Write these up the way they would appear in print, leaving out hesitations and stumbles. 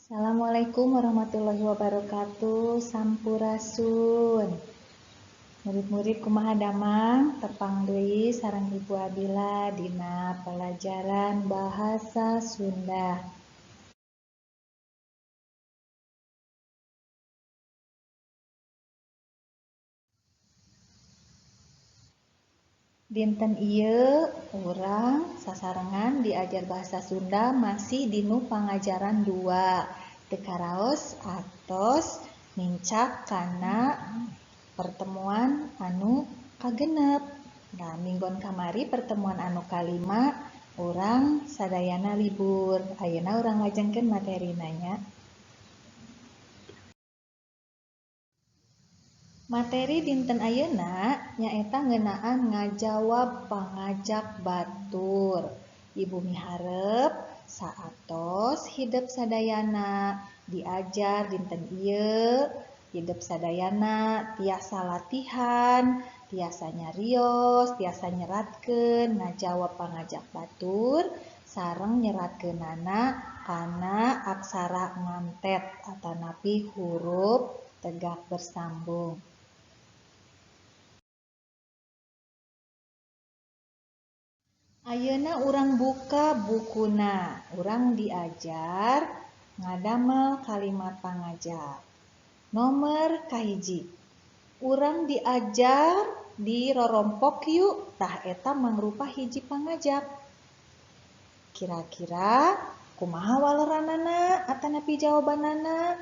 Assalamualaikum warahmatullahi wabarakatuh. Sampurasun. Murid-murid, kumaha damang? Tepang deui sareng Ibu Abila dina pelajaran bahasa Sunda. Dinten ieu urang sasarengan diajar bahasa Sunda masih dinu pangajaran 2. Teu karaos atos nincak kana pertemuan anu kagenep. Nah, minggon kamari pertemuan anu kalima urang sadayana libur. Ayeuna urang lajengkeun materina nya. Materi dinten ayeuna nyaeta ngeunaan ngajawab pangajak batur. Ibu miharep saatos hidep sadayana diajar dinten ieu, hidep sadayana tiasa latihan, tiasa nyarios, tiasa nyeratkeun ngajawab pangajak batur sareng nyeratkeunana kana aksara ngantet atanapi huruf tegak bersambung. Ayeuna urang buka bukuna, urang diajar ngadamel kalimat pangajak. Nomor kahiji, urang diajar dirorompok yuk, tah eta mangrupa hiji pangajak. Kira-kira kumaha waleranana atanapi jawabanana?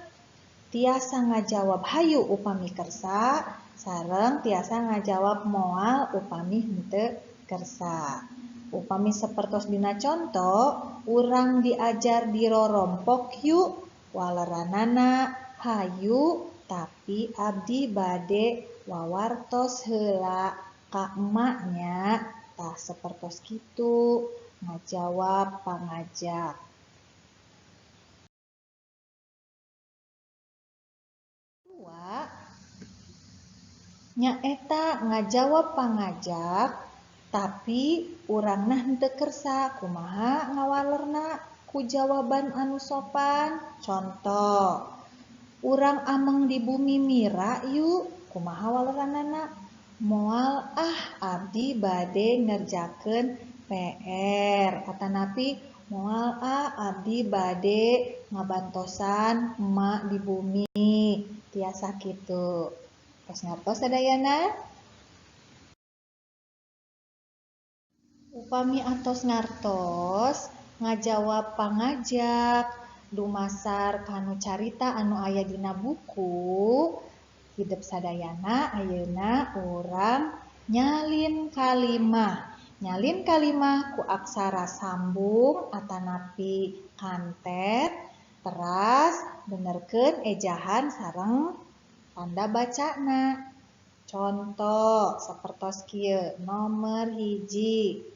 Tiasa ngajawab hayu upami kersa, sareng tiasa ngajawab moal upami henteu kersa. Upami sapertos dina conto, urang diajar dirorompok yuk, waleranana hayu tapi abdi bade wawartos heula ka emak nya, tah sapertos kitu ngajawab pangajak. Dua, nyaeta ngajawab pangajak tapi urangna henteu kersa, kumaha ngawalerna ku jawaban anu sopan. Contoh, urang ameng di bumi Mira yuk, kumaha waleranana? Moal ah abdi bade ngerjakeun PR, atanapi moal ah abdi bade ngabantosan emak di bumi, tiasa kitu. Tos ngartos sadayana? Upami atos ngartos ngajawab pangajak dumasar kanu carita anu aya dina buku hidep sadayana, ayeuna urang nyalin kalimah. Nyalin kalimah ku aksara sambung atanapi kantet, teras benerkeun ejahan sareng tanda bacana. Contoh sapertos kieu, nomor hiji,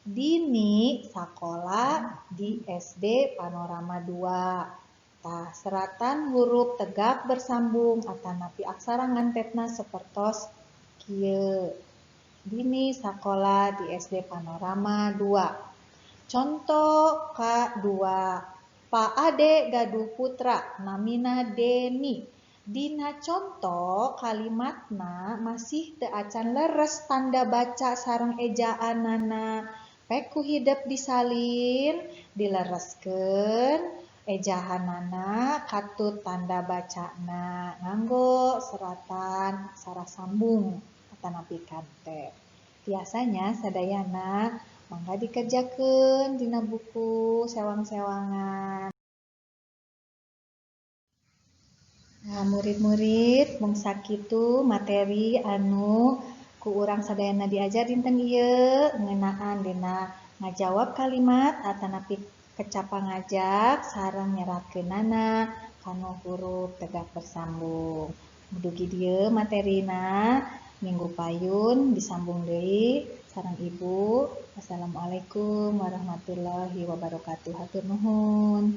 Dini sakola di SD Panorama 2. Tah, seratan huruf tegak bersambung atanapi aksara ngantetna sapertos kieu. Dini sakola di SD Panorama 2. Contoh K2, Pak Ade gaduh putra namina Deni. Dina conto kalimatna masih teu acan leres tanda baca sareng ejaanana. Pek ku hidep disalin, dilereskeun ejahanana katut tanda bacana nganggo seratan aksara sambung atanapi kantet. Tiasanya sadayana mangga dikerjakeun dina buku sewang-sewangan. Nah, murid-murid, mung sakitu materi anu ku urang sadayana diajar dinten ieu ngeunaan dina ngajawab kalimat atanapi kecap pangajak sareng nyeratkeunana kana huruf tegak bersambung. Dugi dieu materina, minggu payun disambung deui sareng Ibu. Wassalamualaikum warahmatullahi wabarakatuh. Hatur nuhun.